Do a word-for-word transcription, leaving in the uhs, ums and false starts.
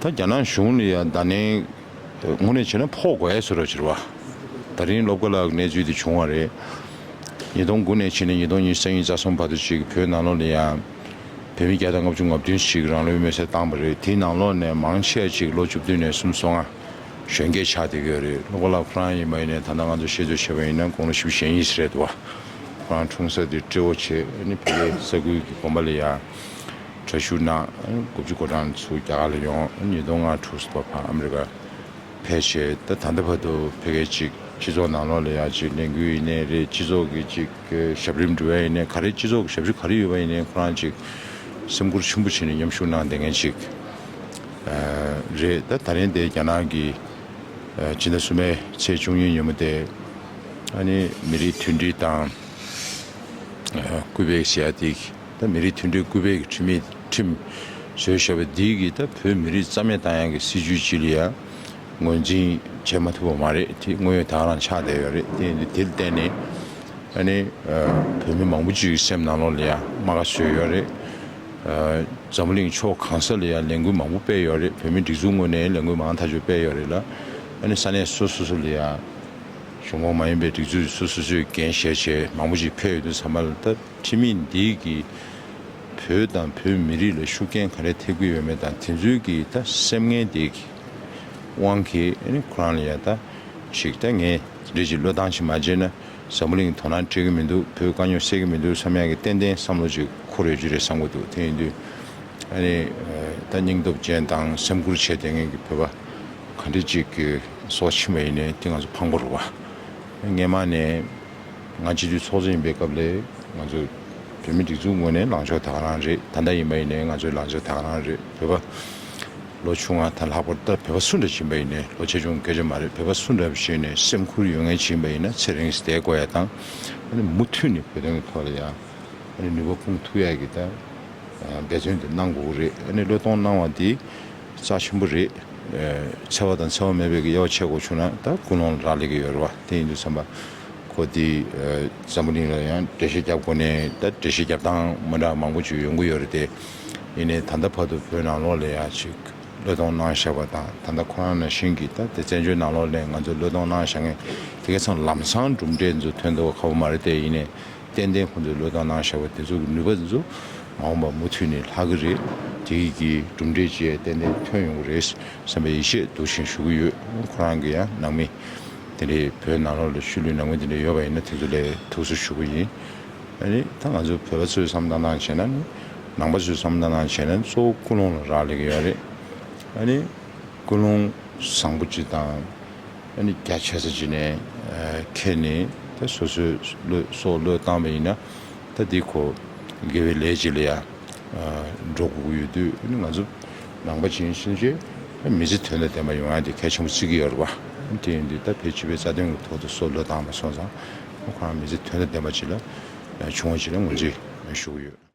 ད་རྒྱ་ནག་གཞུང་ལ་ཡང་ད་ནས་དངོས་གནས་བྱས་ན་ཕོག་དགོས་ཡ་བཟོ་འདྲ་ཅིག་རེད་བ། ད་རིང་སློབ་གྲྭ་ལ་གནས་ཚུལ་དེ་བྱུང་བ་རེད། ཉིས་སྟོང་དགུ་ནས་ཕྱིན་ནས་ཉིས་སྟོང་ཉི་ཤུ་རྩ་གཉིས་རྩ་གསུམ་བར་དུ་ཅིག་བོད་ནང་ལོགས་ལ་ཡང་བོད་མི་བརྒྱ་དང་ལྔ་བཅུ་ང་བདུན་ཞིག་རང་ལུས་མེར་སྲེག་བཏང་བ་རེད། དེའི་ནང་ལོགས་ནས་མང་ཆེ་བ་ཅིག་ལོ་བཅུ་བདུན་ནས་སུམ་ཅུ་སོ་ལྔ་གཞོན་སྐྱེས་ཆགས་བསྡད་ཀྱི་ཡོད་རེད། སློབ་གྲྭ་ལ་ཁོ་རང་ཡིན་པ་ཡིན་ནའི་ད་ལྟ་ང་ཚོ་ཤེས་ཚོད་བྱས་པ་ཡིན་ན་དགུང་ལོ་བཞི་བཅུ་ཞེ་གཉིས་རེད་འདུག་བ། ཁོ་རང་འཁྲུངས་ས་དེ་ཊེ་ཝོ་བྱས་ཨ་ནི་ཕ་གིའི་ས་ཁུལ་གྱི་དགོན་པ་ལ་ཡང་གྲྭ་ཞུགས་གནང་། དགུ་བཅུ་གོ་གྲངས་ཚུར་རྒྱ་གར་ལ་ཡོང་། ཉིས་སྟོང་ལྔ་དྲུག་བར་ཨ་མི་རི་ཀ་ཕེབས་བྱས། ད་ད་ལྟ་བར་དུ་ཕ་གིའི་ཅིག་སྤྱི་ཚོགས་ནང་ལོགས་ལ་ཡང་ཅིག་ལས་འགུལ་ཡིན་ནའི་རེད། སྤྱི་ཚོགས་ཀྱི་ཅིག་ཞབས་རིམ་འགྲོ་ཡ་ཡིན་ནའི་ག་རེ་སྤྱི་ཚོགས་ཀྱི་ཞབས་ཞུ་ག་རེ་ཡོད་པ་ཡིན་ནའི་ཁོ་རང་ཅིག་སེམས་ཁུར་ཆེན་པོ་བྱས་ནས་མཉམ་ཞུགས་གནང་བསྡད་མཁན་ཅིག་རེད། ད་ད་རིང་དེ་རྒྱ་ནག་གི་ཕྱི་ཟླ་གསུམ་པའི་ཚེས་བཅུ་གཉིས་ཉིན་མོ་དེ་ཨ་ནི་མི་རིགས་མཐུན་སྒྲིལ་དང་སྐུལ་སྤེལ་བྱེད་ཡ་དེ། ད་མི་རིགས་མཐུན་སྒྲིལ་སྐུལ་སྤེལ་གྱི་ཁྲིམས་ཡིག་ཁྲིམས་བཟོས་བཞག་པ་འདི་གིས་ད་བོད་མི་རིགས་རྩ་མེད་བཏང་ཡག་གི་སྲིད་ཇུས་ཅིག་ལ་ཡང་ངོས་འཛིན་བྱེད་མ་ཐུབ་པ་མ་རེད། དེ་དངོས་ཡོད་ད་ག་རང་ཆགས་བསྡད་ཡོད་རེད། དེ་ཡིན་དུས་དེ་ལ་བརྟེན་ནས་ཨ་ནི་བོད་མི་མང་པོ་ཅིག་གི་སེམས་ནང་ལོགས་ལ་ཡང་རྨ་ཁ་བཟོས་ཡོད་རེད། འཛམ་བུ་གླིང་ཕྱོགས་གང་ས་ལ་ཡང་ལས་འགུལ་མང་པོ་སྤེལ་ཡོད་རེད། བོད་མི་སྒྲིག་འཛུགས་ངོས་ནས་ལས་འགུལ་མང་ཐག་ཆོད་སྤེལ་ཡོད་རེད་ལ། ཨ་ནི་ས་གནས་སོ་སོ་སོ་ལ་ཡང་གཞུང་འབངས་མ་ཡིན་པའི་སྒྲིག་འཛུགས་སོ་སོ་སོས་འགན་བཞེས་བྱས་མང་པོ་ཅིག་ཕེབས་ཡོད་དུས་ཙམ་པ་ལ། ད་ཁྲིམས་ཡིག་འདི་གིས་བོད་དང་བོད་མི་རིགས་ལ་ཤུགས་རྐྱེན་ག་རེ་ཐེབས་ཀྱི་ཡོད་མེད་དང་། དེ་ཚོའི་གི་ད་སེམས་ངན་འདི་གི་དབང་གིས་ཨ་ནི་ཁོ་རང་ལ་ཡང་ད་ཞིག་ད་ངས་འདི་འདྲ་ཅིག་བློས་བཏང་ཞིག་མ་བྱས་ན་འཛམ་བུ་གླིང་དོ་སྣང་སྤྲད་ཀྱི་མི་འདུག་བོད་དཀའ་རྙོག་སེལ་གྱི་མི་འདུག་བསམ་ཡག་གི་ཏན་ཏན་བསམ་བློ་ཅིག་འཁོར་ཡོད་རྒྱུ་རེད་བསམ་གྱི་འདུག་དེ་ཡིན་དུས་ཨ་ནི་ད་སྙིང་སྟོབས་ཅན་དང་སེམས་ཁུར་བྱས་བསྡད་མཁན་གྱི་བོད་པ་ག་འདྲ་ཅིག་གི་སྲོག་ཕྱིན་པ་ཡིན་ནའི་དེ་ང་ཚོ་ཕངས་པོ་རེད་བ། སྔས་མ་ནས་ང་སྤྱི་འཐུས་ཚོགས་གཙོ་ཡིན་པའི་སྐབས་ལ་ང་ཚོ་བོད་མི་སྒྲིག་འཛུགས་ངོས་ནས་ལངས་ཕྱོགས་ད་ག་རང་རེད། ད་ལྟ་ཡིན་པ་ཡིན་ནའི་ང་ཚོའི་ལངས་ཕྱོགས་ད་ག་རང་རེད། བོད་པ་ལོ་ཆུང་བ་དང་ལྷག་པར་ད་བོད་པ་སུ་འདྲ་ཡིན་པ་ཡིན་ནའི། ལོ་ཆེ་ཆུང་སྐད་ཆ་མ་རེད། བོད་པ་སུ་འདྲ་ཞིག་ནས་སེམས་ཁུར་ཡོད་མཁན་ཞིག་ཡིན་པ་ཡིན་ན་ཚེ་རིང་བསྡད་དགོས་ཡ་དང་། ཨ་ནི་མུ་མཐུད་ནས་བོད་དོན་གྱི་ཐོག་ལ་ཡང་ཨ་ནི་ནུས་པ་སྤུངས་ཐུབ་ཡ་གི་ད་འབད་བརྩོན་དེ་གནང་དགོས་ཀྱི་རེད། ཨ་ནི་བློས་གཏོང་གནང་བ་འདི་རྩ་ཆེན་པོ་རེད། འཚེ་བ་དང་འཚེ་བ་མེད་པའི་གི་དབྱེ་བ་ཕྱེ་དགོས་བྱུང་ན་ད་ཀུན་སློང་ལ་རག་ལས་ཀྱི་ཡོད་རེད་བ། དེ་ཡིན་དུས་ཙམ་པ་ཁོ་འདི་འཛམ་བུ་གླིང་ལ་ཡང་འགྲེལ་བཤད་རྒྱབ་དགོས་ནས་ད་འགྲེལ་བཤད་རྒྱབ་སྟངས་མི་འདྲ་མང་པོ་ཅིག་ཡོང་གི་ཡོད་རེད་དེ། ཡིན་ནའི་ད་ལྟ་བར་དུ་བོད་ནང་ལོགས་ལ་ཡང་ཅིག་བློས་གཏོང་གནང་བཞག་པ་དང་། ད་ལྟ་ཁོ་རང་ནང་བཞིན་གྱི་ད་དེ་བཙན་བྱོལ་ནང་ལོགས་ལ་ང་ཚོས་བློས་གཏོང་གནང་བཞག་མཁན་དེ་ག་ཚང་ལམ་སང་གྲུབ་འབྲས་ཚོ་ཐོན་ཐུབ་པ་ཁག་པོ་མ་རེད་དེ། ཡིན་ནའི་ཏན་ཏན་ཁོང་ཚོས་བློས་གཏོང་གནང་བཞག་པ་དེ་ཚོ་གི་ནུས་པ་དེ་ཚོ་མ་འོངས་པ་མུ་མཐུད་ནས་ལྷག་གི་རེད། དེ་གི་གྲུབ་འབྲས་ཅིག་ཏན་ཏན་ཐོན་ཡོང་གི་རེད་བསམ་པའི་ཡིད་ཆེས་འདུག་བཞིན་ཞུ་གི་ཡོད། ཁོ་རང་གི་ཡང་ནང་མི་དེ་འདྲའི་བོད་ནང་ལོགས་ལ་ཤུལ་ལུས་ནང་མི་དེ་འདྲ་ཡོད་པ་ཡིན་ན་དེ་ཚོ་ལ་ཐུགས་གསོ་ཞུ་གི་ཡིན། ཨ་ནི་ད་ང་ཚོ་བོད་པ་ཚོས་བསམ་བློ་བཏང་བྱས་ན་ནི། ནང་པ་ཚོས་བསམ་བློ་བཏང་བྱས་ན་གཙོ་བོ་ཀུན་སློང་ལ་རག་ལས་ཀྱི་ཡོད་རེད། ཨ་ནི་ཀུན་སློང་བཟང་པོ་ཅིག་དང་། ཨ་ནི་རྒྱ་ཆེ་ས་ཅིག་ནས་ཨ་ཁྱེར་ནས་ད་སོ་སོའི་བློས་སྲོག་བློས་བཏང་བ་ཡིན་ན། ད་འདི་ཁོ་དགེ་བའི་ལས་ཅིག་ལ་ཡང་འགྲོ་དགོས་ཀྱི་ཡོད་དུས། ཨ་ནི་ང་ཚོ་ནང་པ་ཅིག་ཡིན་ཕྱིན་ཆད་མི་ཚེ་དོན་དང་ལྡན་པ་ཡོང་ཡ་དེ་གལ་ཆེན་པོ་བརྩི་གི་ཡོད་རེད་བ། དེ་ཡིན་དུས་ད་བོད་སྤྱི་པའི་རྩ་དོན་གྱི་ཐོག་ཏུ་སྲོག་བློས་བཏང་བ་སོང་ཙང་། ཁོ་རང་མི་ཚེ་དོན་དང་ལྡན་པ་ཅིག་ལ་བྱུང་བ་ཅིག་ལ་ངོས་འཛིན་ཞུ་གི་ཡོད།